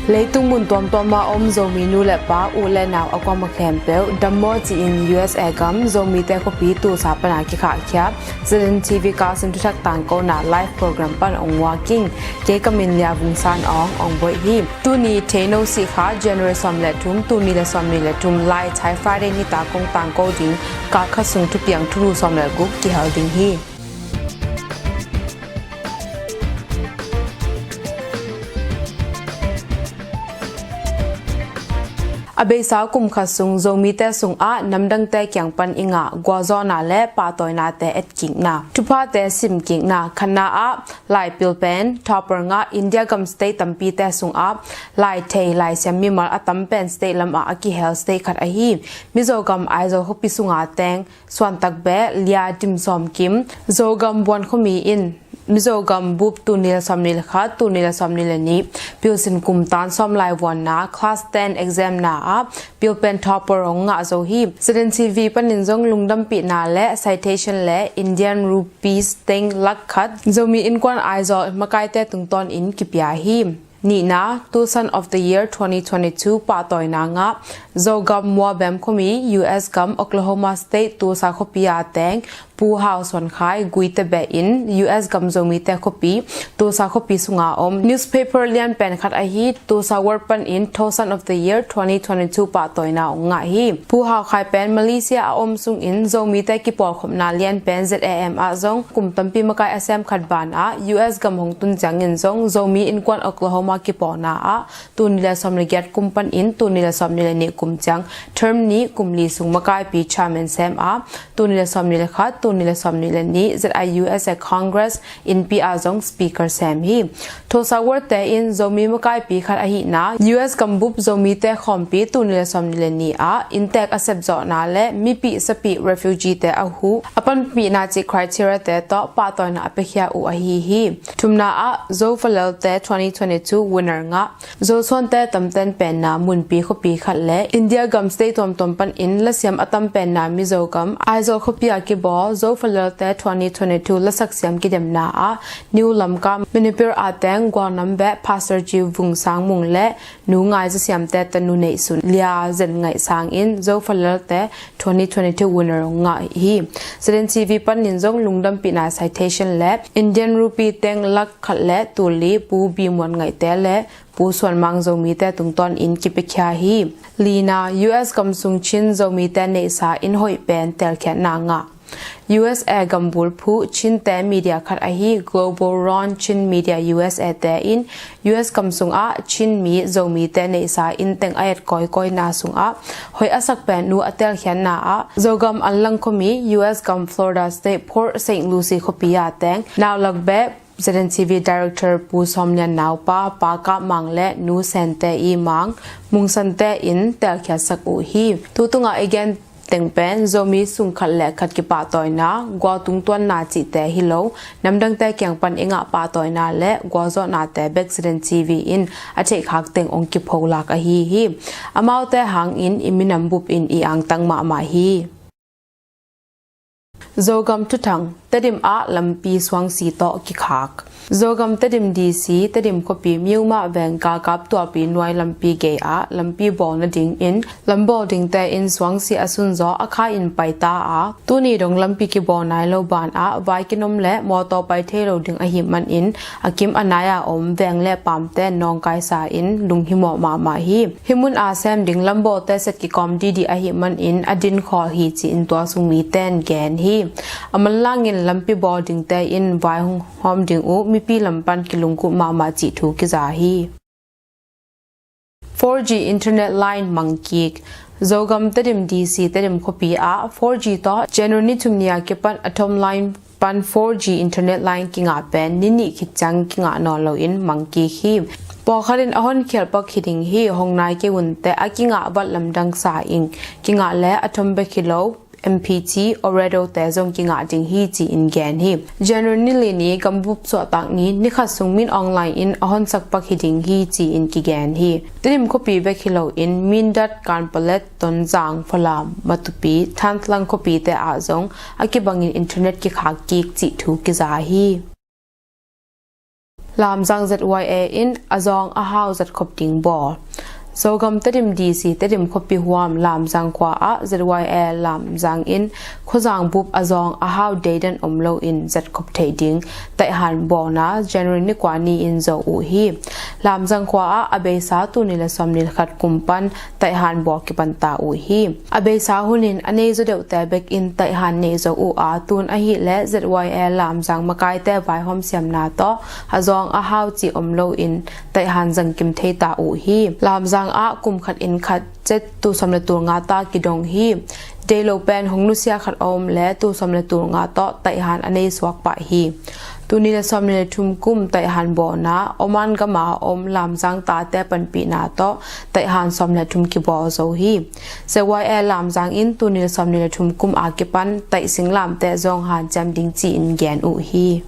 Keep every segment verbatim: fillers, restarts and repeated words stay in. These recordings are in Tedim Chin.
Leitung mun tuamtuam a om Zomi nu le pa, u le nau a kuama khempeuh dammaw ci-in U S A gam Zomite khuapi Tulsa pana kikhahkhia Z N T V kalsim thuthak tangkona live program pan ong muak ing. Kei ka min Lia Vung San Aung ong buaih hi. Tuni Theino sih kha January sawm le thum, tul nih le sawmnih le thum, Lai Thai Friday nitak kong tangko ding. Kal khat sung thupiang thulu sawm le guk kihel ding hi. A beisa kum khat sung Zomite sungah namdangte kiang pan i ngah gualzawhna le pahtawinate etkikna, thuphate simkikna, khatna ah Lai pilpen topper ngah India gam state tampite sungah Lai thei Lai siam mimal a tam pen state lamah a kihel state khat ahi Mizo gam Aizawl khuapi sunga teng suantak beh Lia Dim Sawm Kim, Zogam Buan khuami in Mizo gam bup tul nih le sawmnih le khat, tul nih le sawmnih le nih pilsin kum tan sawm lai vuanna class ten exam na ah pilpen topper ong ngah zo hi. Z N T V panin zong lungdampihna le citation le Indian rupees teng lak khat Zomi Innkuan Aizawl makaite tungtawn in kipia hi. Nihna, Tulsan of the Year twenty twenty-two pahtawina ngah Zogam Muabem khuami U S gam Oklahoma State Tulsa khuapi a teng Pu Hau Suan Khai Guite beh in U S gam Zomite khuapi Tulsa khuapi sunga om newspaper lianpen khat ahi Tulsa World panin Tulsan of the Year twenty twenty-two pahtawina ong ngah hi. Pu Hau Khai pen Malaysia a om sungin Zomite kipawlkhopna lianpen Z A M ah zong kum tampi makai a sem khat banah U S gam hong tun ciangin zong Zomi Innkuan Oklahoma kipawlna ah tul nih le sawm le giat kum panin tul nih le sawmnih le nih kum ciang term nih kum li sung makaipi chairman sem a tul nih le sawmnih le khat, tul nih le sawmnih le nih Z I U S A Congress innpi ah zong speaker sem hi. Tulsa World te in Zomi makaipi khat ahihna U S gam bup Zomite khawmpi tul nih le sawmnih le nih ah inntek a sepzawhna le mipih sapih refugee te a huh a panpihna cih criteria te tawh pahtawina a piakhia uh ahi hi. Thumna ah Zo Falelte twenty twenty-two winner ngah Zosuante tamten penna munpi khuapi khat le India gam state tuamtuam panin lasiam a tam penna Mizo gam Aizawl khuapi a kibawl Zo Falelte twenty twenty-two lasak siam kidemna ah New Lamka Manipur a teng gualnam beh Pastor G Vung Sang Mung le Nu Ngai Za Siamte tanu neihsun Lia Zen Ngaih Sang in Zo Falelte twenty twenty-two winner ong ngah hi. Z N T V panin zong lungdampihna citation le Indian rupee teng lak khat le tul li Pu Bi Muan Ngaihte le Pu Suan Mang Zomite tungtawn in kipiakhia hi. Lina, U S gam sung Chin Zomite neihsa in hoih pen telkhiatna ngah. U S A gambul phuh Chinte media khat ahi Global Round Chin Media U S A te in U S gam sungah Chin mi Zomite neihsa in teng a et kawikawina sungah hoih a sak pen uh a telkhiatna ah Zogam Anlang khuami U S gam Florida State Port Saint Lucie khuapi a teng naulak beh Z N T V Director Pu Sawm Lian naupa Pa Kap Mang le Nu Sente i Mang Mung Sante in telkhiatsak uh hi. Tutungah i gen teng pen Zomi sung khat le khat kipahtawina, gual tungtuanna cihte hi lo, namdangte kiang pan i ngah pahtawina le gualzawhnate bek Z N T V in a theihkhak teng ong kipholak ahi hi. Amaute hangin i minam bup in i angtang mahmah hi. Zogam thuthang, Tedim ah lampi suangsi tawh kikhak. Zogam Tedim D C, Tedim khuapi Miumah veng galkap tuahpi nuai lampi gei ah lampi bawl nadingin lambawl dingte in suangsi a sunzawh a kha in paita a, tuni dong lampi kibawl nai lo banah vaikinom le mawtaw pai thei lo ding ahih manin a kim a nai a om veng le paamte nawngkaisa in lunghimawh mahmah hi. Hih mun a sem ding lambawte set kikhawm didi ahih manin a dinkhawl hi ci-in tualsung mite in gen hi. A manlangin lampi bawl dingte in vai hong hawm ding uh mipi lam pan kilunggulh mahmah cih thu kiza hi. Four G internet line mangkik. Zogam Tedim D C Tedim khuapi ah four G tawh January ni thum ni a kipan a thawm line pan four G internet line kingah pen ni nih khit ciang kingah nawn loin mangkik hi. Pawlkhat in a honkhial pak hi ding hi, hong nai kei un teh a kingah vat lamdang sa ing. Kingah le a thawm bek hi lo, M P T, Ooredoo te zong kingah ding hi ci-in gen hi. January ni li ni gambup suahtak ni, ni khat sung Min Aung Hlaing in a honsak pak hi ding hi ci-in kigen hi. Tedim khuapi bek hi loin Mindat, Kanpetlet, Tonzang, Falam, Matupi, Thantlang khuapite ah zong a kibangin internet kikhak kik cih thu kiza hi. Lamzang Z Y A in a zawng a hau zat khop ding bawl. Zogam Tedim D C Tedim khuapi huam Lamzang khua ah Z Y A Lamzang in khuazang bup a zawng a hau deidan om loin zat khop theih ding taihan bawlna January ni kua ni-in zo uh hi. Lamzang khua ah a beisa tul nih le sawmnih le khat kum pan taihan bawl kipan ta uh hi. A beisa hunin a nei zaw deuhte bekin taihan nei zo uh a, tun ahih leh Z Y A Lamzang makaite vaihawm siamna tawh a zawng a hau cih om loin taihan zangkim thei ta uh hi. Lamzang ah kum khat in khat cet tul sawm le tul nga ta kidong hi. Deilo pen hong nusia khat a om le tul sawm le tul nga tawh taihan a nei suak pah hi. Tul nih le sawmnih le thum kum taihan bawlna Oman gama om Lamzang tate panpihna tawh taihan sawm le thum kibawl zo hi. Z Y A Lamzang in tul nih le sawmnih le thum kum a kipan taih singlamteh zawng hanciam ding ci-in gen uh hi.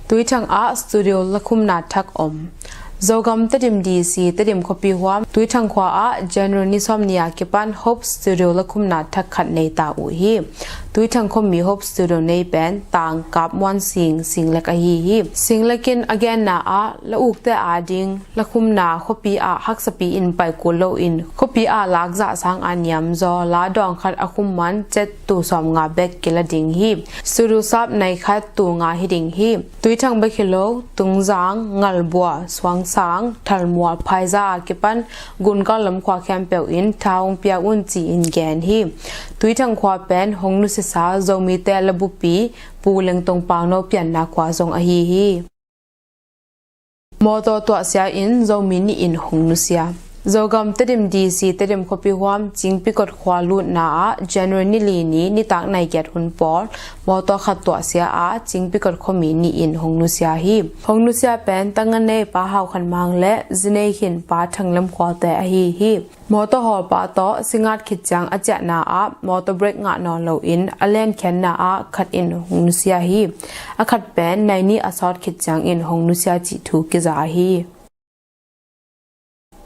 Tuithang ah studio lakhumna thak om. Zogam Tedim D C Tedim khuapi huam Tuithang khua ah January ni sawmnih a kipan Hope Studio lakhumna thak khat nei ta uh hi. Tuithang khuami Hope Studio nei pen Tangkap Muan Sing, Singlek ahi hi. Singlek in a genna ah la ukte ading lakhumna khuapi ah haksapi in pai kul loin khuapi ah lakzah sang a niamzaw la dawng khat a khum man cet tul sawmnga bek kila ding hi. Studio sap nai khat tul nga hi ding hi. Tuithang bek hi lo, Tungzang, Ngalbua, Suangsang, Thalmual, Phaiza a kipan Gunkal lam khua khempeuh in tha hong pia un ci-in gen hi. Tuithang khua pen hong nusisa Zomite labupi Pu Lengtong Pangno pianna khua zong ahi hi. Mawtaw tuahsia in Zomi nih in hong nusia. Zogam Tedim D C Tedim khuapi huam Cingpikot khua lutna ah January ni li ni nitak nai giat hun pawl mawtaw khat tuahsia a Cingpikot khuami nih in hong nusia hi. Hong nusia pen Tanganei Pa Hau Khan Mang le Zinei Khin Pa Thang Lam Khuate ahi hi. Mawtaw hawlpa tawh singat khit ciang a ciahna ah mawtaw brake ngah nawn loin a lenkhiatna ah khat in hong nusia hi. A khat pen nai nih a sawt khit ciangin hong nusia cih thu kiza hi.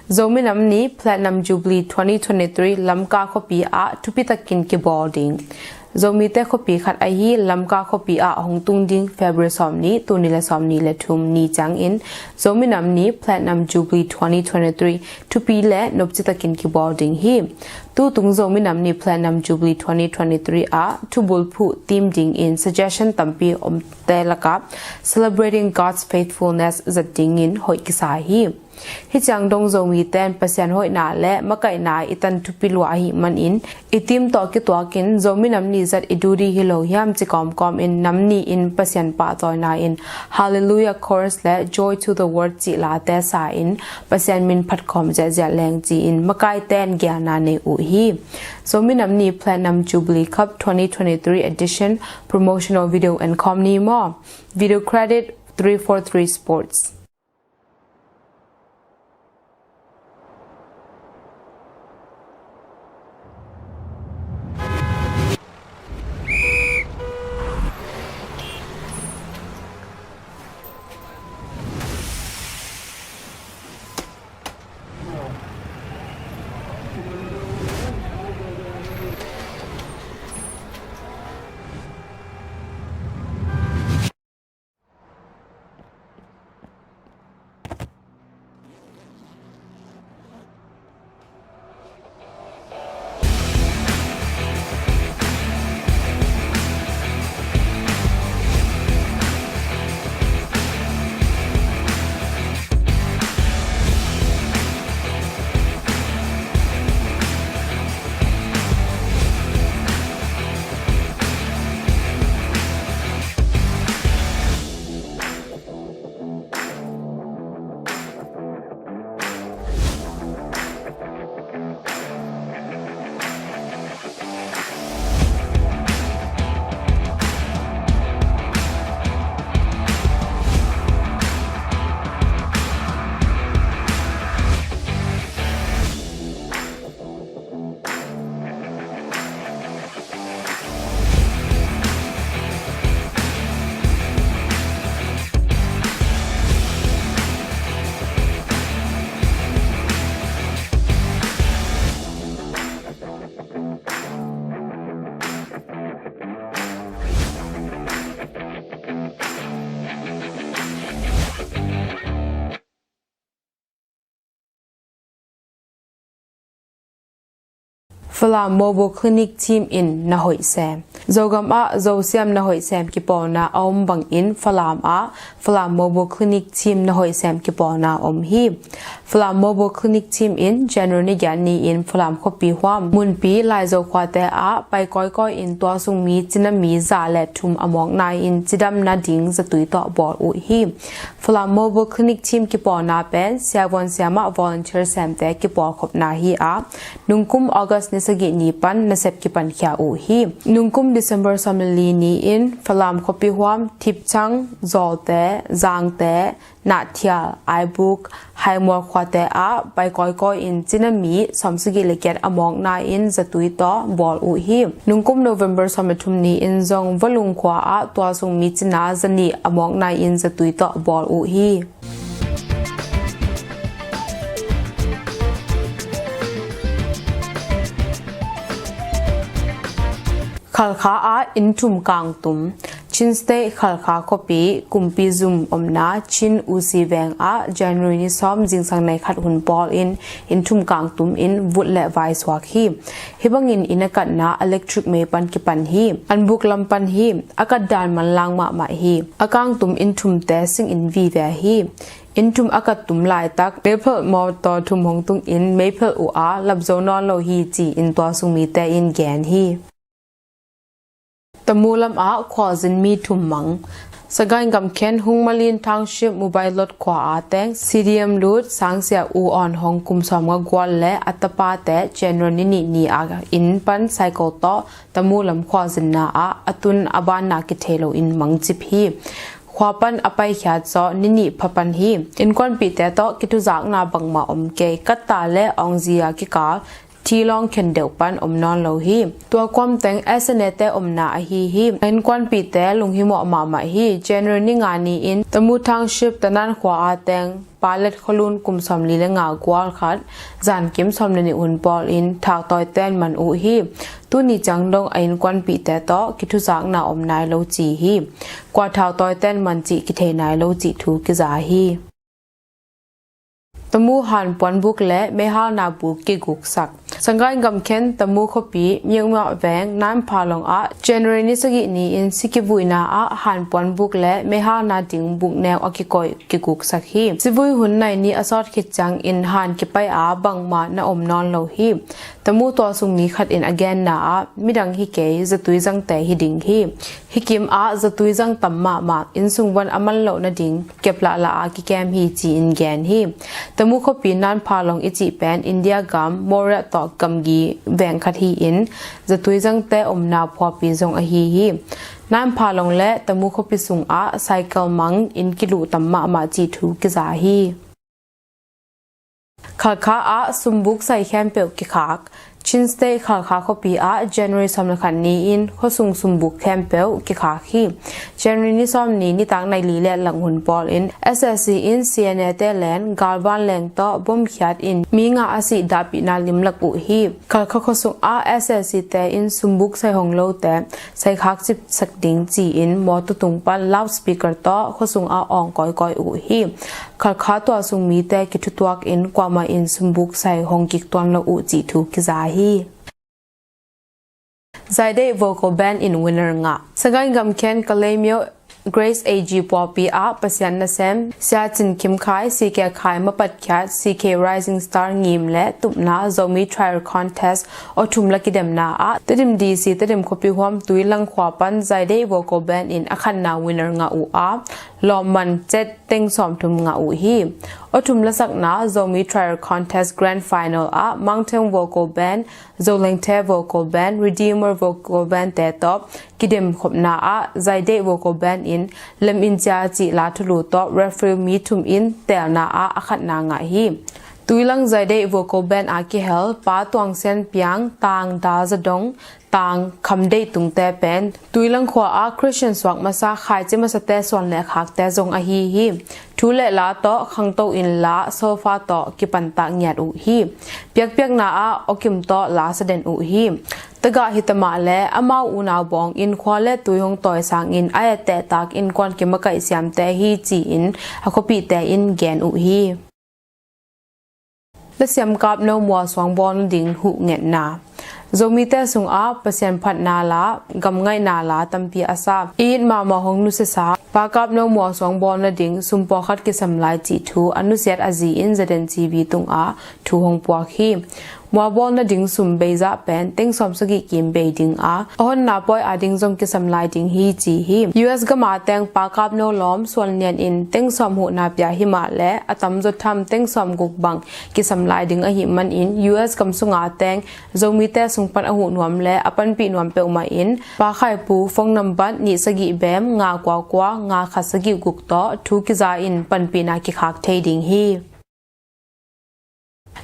Zomi Nam Ni Platinum Jubilee twenty twenty-three Lamka khuapi ah thupitakin kibawl ding. Zomite khuapi khat ahi Lamka khuapi ah hong tung ding February sawmnih, tul nih le sawmnih le thum ni ciangin Zomi Nam Ni Platinum Jubilee twenty twenty-three thupi le nopcitakin kibawl ding hi. Tutung Zomi Nam Ni Platinum Jubilee twenty twenty-three ah thubulphuh theme dingin suggestion tampi omte lakah Celebrating God's Faithfulness zat dingin hoih kisa hi. Hih ciang dong Zomite in Pasian hoihna le makaihna i tan thupi lua ahih manin i theme tawh kituakin Zomi Nam Ni zat i duty hi lo hiam ci kawmkawm in Nam Ni in Pasian pahtawina in Hallelujah Chorus le Joy to the World cih late sa in Pasian min phatkhawm ziahziah leng ci-in makaite in gelna nei uh hi. Zomi Nam Ni Platinum Jubilee Cup twenty twenty-three edition promotional video and com ni maw. Video credit three four three Sports. Falam Mobile Clinic Team in na hoih sem. Zogam ah Zosiam na hoih sem kipawlna a om bangin Falam ah Falam Mobile Clinic Team na hoih sem kipawlna a om hi. Falam Mobile Clinic Team in January ni giat ni-in Falam khuapi huam Munpi Laizo khuate ah pai kawikawi in tualsung mi cina mi za le thum a mawkna in cidamna ding zatui tawh bawl uh hi. Falam Mobile Clinic Team kipawlna pen siavuan siamah volunteer semte kipawlkhopna hi a, nungkum August ni sagih ni pan nasep kipankhia uh hi. Nungkum December sawm le li ni-in Falam khuapi huam Thipchang, Zawlte, Zangte, Nahthial, Aibuk, Haimual khuate ah pai kawikawi in cina mi sawm sagih le giat a mawkna in zatui tawh bawl uh hi. Nungkum November sawm le thum ni-in zong Valung khua ah tualsung mi cina zanih a mawkna in zatui tawh bawl uh hi. Khalkha ah inn thum kangtum. Chin State Khalkha khuapi kumpi zum omna Chin Usi veng ah January ni sawm zingsang nai khat hun pawl in inn thum kangtum in vut le vai suak hi. Hih bangin inn a katna electric mei pan kipan hi. An buk lam pan hi. A kat dan manlang mahmah hi. A kangtum inn thumte sing in vive hi. Inn thum a kat tum laitak meiphelh mawtaw thum hong tung in meiphelh uh a lap zo nawn lo hi ci-in tualsung mite in gen hi. Tamu lam ah khualzin mi thum mang. Sagaing gamkhen Hungmalin Township Mubai Lot khua a teng C D M lut Sangsia U Awn Hong kum sawm nga gual le a tapate January ni nih ni a inn pan cycle tawh Tamu lam khualzinna ah a tun a banna kithei lo in mangcip hi. Khua pan a paikhiat zawh ni nih pha pan hi. Innkuanpihte tawh kithuzakna bangmah om kei. Katta le Aungzia kikal Thilawng khen deuh pan om nawn lo hi. Tua kuam teng S N A te omna ahi hi. Innkuanpihte lunghimawh mahmah hi. January ni nga ni-in Tamu Township Tanan khua a teng Palet Kholun kum sawm li le nga gual khat zankim sawm le nih hun pawl in thaktawi ten man uh hi. Tuni ciang dong a innkuanpihte tawh kithuzakna om nai lo ci hi. Kua thaktawi ten man cih kithei nai lo cih thu kiza hi. Tamu hanpuan buk le meihalna buk kiguksak. Sagaing gamkhen Tamu khuapi Myokmyok veng Nanphalong ah January ni sagih ni-in sikivuina ah hanpuan buk le meihalna ding buk neu a kikoih kiguksak hi. Sivui hun nai ni a sawt khit ciangin han kipai a bangmah na om nawn lo hi. Tamu tualsung mi khat in a genna ah midang hi kei, zatui zangte hi ding hi. Hih kim ah zatui zang tam mahmah, innsung van a man loh nading kep lahlah a kikem hi ci-in gen hi. Tamu khuapi Nanphalong i cih pen India gam Moreh tawh gamgi veng khat hi-in zatui zangte omna phuapi zong ahi hi. Nanphalong le Tamu khuapi sungah cycle mang inn kiluh tam mahmah cih thu kiza hi. Khalkha ah sumbuk sai khempeuh kikhak. Chin State Khalkha khuapi ah January sawm le khat ni-in khuasung sumbuk khempeuh kikhak hi. January ni sawm ni nitak nai li le lang hun pawl in S S C in C N A te len galvan leng tawh bomkhiat in mi nga a sih dahpihna limlak uh hi. Khalkha khuasung ah S S C te in sumbuk sai hong lote sai khak cipsak ding ci-in mawtaw tung pan loudspeaker tawh khuasung ah awng kawikawi uh hi. Khalkha tualsung mite kithutuak in kuamah in sumbuk sai hong kik tuan lo uh cih thu kiza hi. Zaidei Vocal Band in winner ngah. Sagaing gamkhen Kalaymyo Grace A G pawlpi ah Pasian nasem Sia Cin Kim Khai, C K Khai mapatkhiat, C K Rising Star ngim le tupna Zomi Trial Contest aw thum la kidemna ah Tedim D C Tedim khuapi huam Tuilang khua pan Zaidei Vocal Band in a khatna winner ngah uh a, lawmman cet teng sawmthum ngah uh hi. Aw thum lasakna Zomi Trial Contest Grand Final ah Mountain Vocal Band, Zolengte Vocal Band, Redeemer Vocal Band te tawh kidemkhopna ah Zaidei Vocal Band in Lem In Cia cih la thulu tawh referee mi thum in teelna ah a khatna ngah hi. Tuilang Zaidei Vocal Band a kihel Pa Tuang Sian Piang, Tang Da Za Dong, Tang Kham Deih Tungte pen Tuilang khua ah Christian suak masa khaici masate suan le khakte zong ahi hi. Thu le la tawh khangto in la solfa tawh kipantak ngiat uh hi. Piakpiakna ah awkim tawh la saden uh hi. Tagah hitamah le amau unau bawng in khua le tui hong tawi sangin a ettehtak innkuan kimakaih siamte hi ci-in a khuapihte in gen uh hi. Lasiam kap no mualsuang bawl nading huh ngetna. Zomite sungah Pasian phatna la, gam ngaihna la tampi a sa, i it mahmah hong nusiasa, Pa Kap No mualsuang bawl nading sum pawlkhat kisam lai cih thu a nusiat a zi in Z N T V tungah thu hong puak hi. Mual bawl nading sum bei zah pen teng sawm sagih kim bei ding a, a honna pawi ading zong kisam lai ding hi ci hi. U S gam a teng Pa Kap No lawm suan lian in teng sawm huhna pia hi mah leh a tamzaw tham teng sawm guk bang kisam lai ding ahih manin U S gam sunga teng Zomite sung pan a huh nuam le a panpih nuam peuhmah in Pa Khai Pu phone nambat nih sagih bem nga kua kua nga khat sagih guk tawh thu kiza in panpihna kikhak thei ding hi.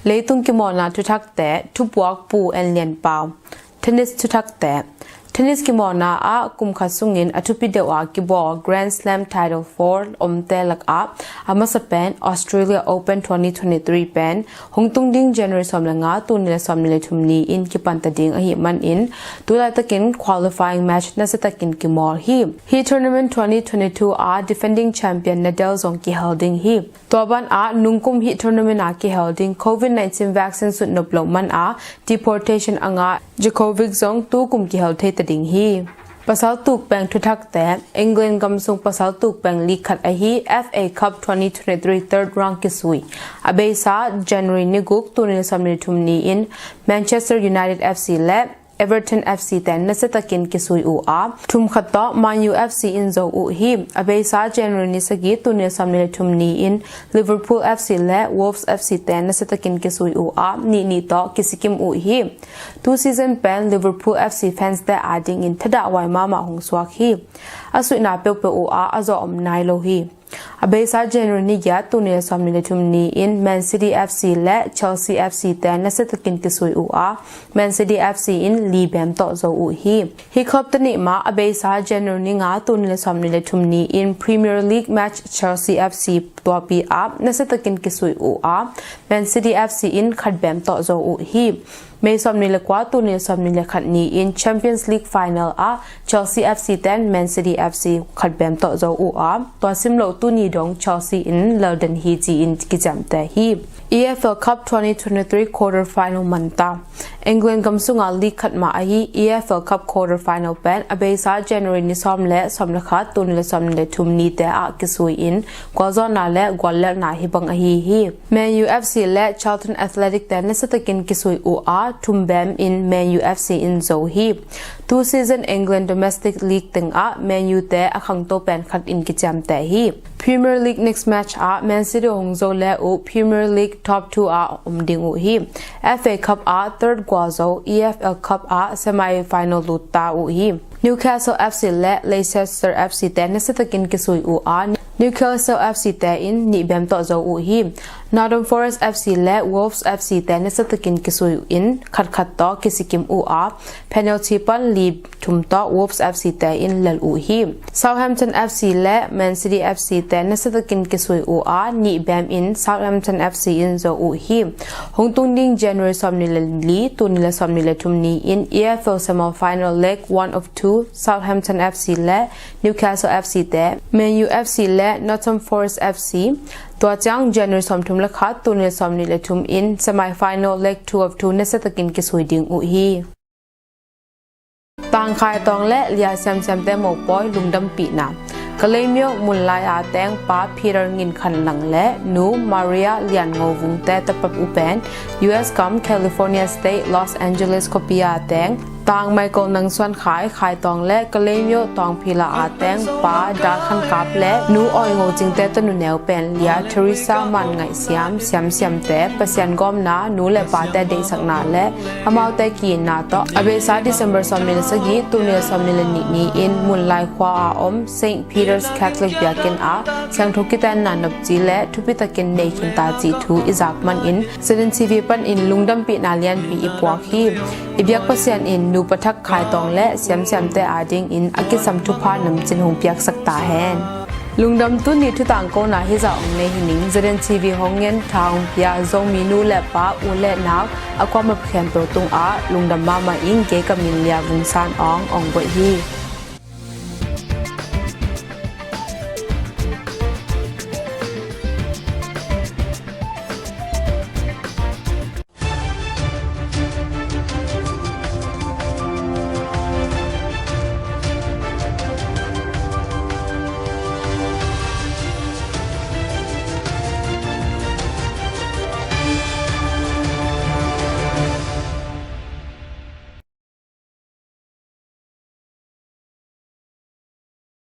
Leitung kimawlna thuthakte, thupuak Pu En Lian Pau. Tennis thuthakte. Tennis kimawlna ah kum khat sungin a thupi deuh a kibawl Grand Slam Title four omte lakah a masa pen Australia Open twenty twenty-three pen hong tung ding January sawm le nga, tul nih le sawm nih le thum ni-in kipanta ding ahih manin tu laitakin qualifying match nasiatakin kimawl hi. Hi tournament twenty twenty-two ah defending champion Nadal zong kihel ding hi. Tua banah nungkum hih tournament a kihel ding Covid nineteen vaccine sut nop loh man a deportation a ngah Djokovic zong tukum kihel thei ta ding hi. Pasal tukpeng thuthakte. England gam sung pasal tukpeng league khat ahi F A Cup twenty twenty-three third round kisui a beisa January ni guk, tul nih le sawm nih le thum ni-in Manchester United F C le Everton F C te nasiatakin kisui uh a, thum khat tawh Man U F C in zo uh hi. A beisa January ni sagih, tul nih le sawm nih le thum ni-in Liverpool F C le Wolves F C te nasiatakin kisui uh a, nih nih tawh kisikim uh hi. Tu season pen Liverpool F C fans te adingin thadahhuai mahmah hong suak hi. A suihna peuhpeuh uh a, a zawh om nai lo hi. A beisa January ni giat, tul nih le sawm nih le thum ni-in Man City F C le Chelsea F C te nasiatakin kisui uh a, Man City F C in li bem tawh zo uh hi. Hi club te nih mah a beisa January ni nga, tul nih le sawm nih le thum ni-in Premier League match Chelsea F C tuapi ah nasiatakin kisui uh a, Man City F C in khat bem tawh zo uh hi. May sawm nih le kua, tul nih le sawm nih le khat ni-in Champions League final ah Chelsea F C ten Man City F C khat bem tawh zo uh a, tua sim loh tuni dong Chelsea in lelden hi ci-in kiciamteh hi. E F L Cup twenty twenty-three quarter final manta. England gam sunga league khat mah ahi E F L Cup quarter final pen a beisa January ni sawm le sawm le khat, tul nih le sawm nih le thum nite ah kisui in gualzawhna le guallelhna hih bang ahi hi. Man U F C le Charlton Athletic te nasiatakin kisui uh a, thum bem in Man U F C in zo hi. Tu season England Domestic League tengah Man U te a khangto pen khat in kiciamteh hi. Premier League next match ah Man City hong zo le uh Premier League top two ah om ding uh hi. F A Cup ah third gualzo, E F L Cup ah semi final lut ta uh hi. Newcastle F C le Leicester F C te nasiatakin kisui uh a, Newcastle F C te in nih bem tawh zo uh hi. Nottingham Forest F C le Wolves F C te nasiatakin kisui in khatkhat tawh kisikim uh a, penalty pan li thum tawh Wolves F C te in lel uh hi. Southampton F C le Man City F C te nasiatakin kisui uh a, nih bem in Southampton F C in zo uh hi. Hong tung ding January sawm nih le li, tul nih le sawm nih le thum ni-in E F L semi final leg one of two Southampton F C le Newcastle F C te, Man U F C le Nottingham Forest F C, tua ciang January sawm thum le khat, tul nih le sawm nih le thum in semi final leg two of two nasiatakin kisui ding uh hi. Tangkhai tawng le lia siamsiamte mopawi lungdampihna. Kalaymyo Munlai a teng Pa Peter Ngin Khan Lang le Nu Maria Lian Ngo Vungte tapap uh pen U S gam California State Los Angeles khuapi a teng Tang Michael Nang Suan Khai, Khai tawng le Kalaymyo tawng phila a teng Pa Da Khan Kap le Nu Awi Ngo Cingte tanu neu pen lia Teresa Man Ngaih Siam siamsiamte Pasian gawmna, nu le pate deihsakna le amaute ki-itna tawh a beisa December sawm nih le sagih, tul nih le sawm nih le nih ni-in Munlai khua a om Saint Peter's Catholic biakinn ah siangtho kitenna nopci le thupitakin nei khinta cih thu i zak manin Z N T V panin lungdampihna lianpi i puak hi. I biak Pasian in nupa thak Khai tawng le siamsiamte adingin a kisam thupha namcin hong piaksak ta hen. Lungdam. Tuni thu tangkona hizah hong nei hi ning. Z N T V hong ngen, tha hong pia Zomi nu le pa, u le nau a kuamah khempeuh tungah lungdam mahmah ing. Kei ka min Lia Vung San Aung, ong buaih hi.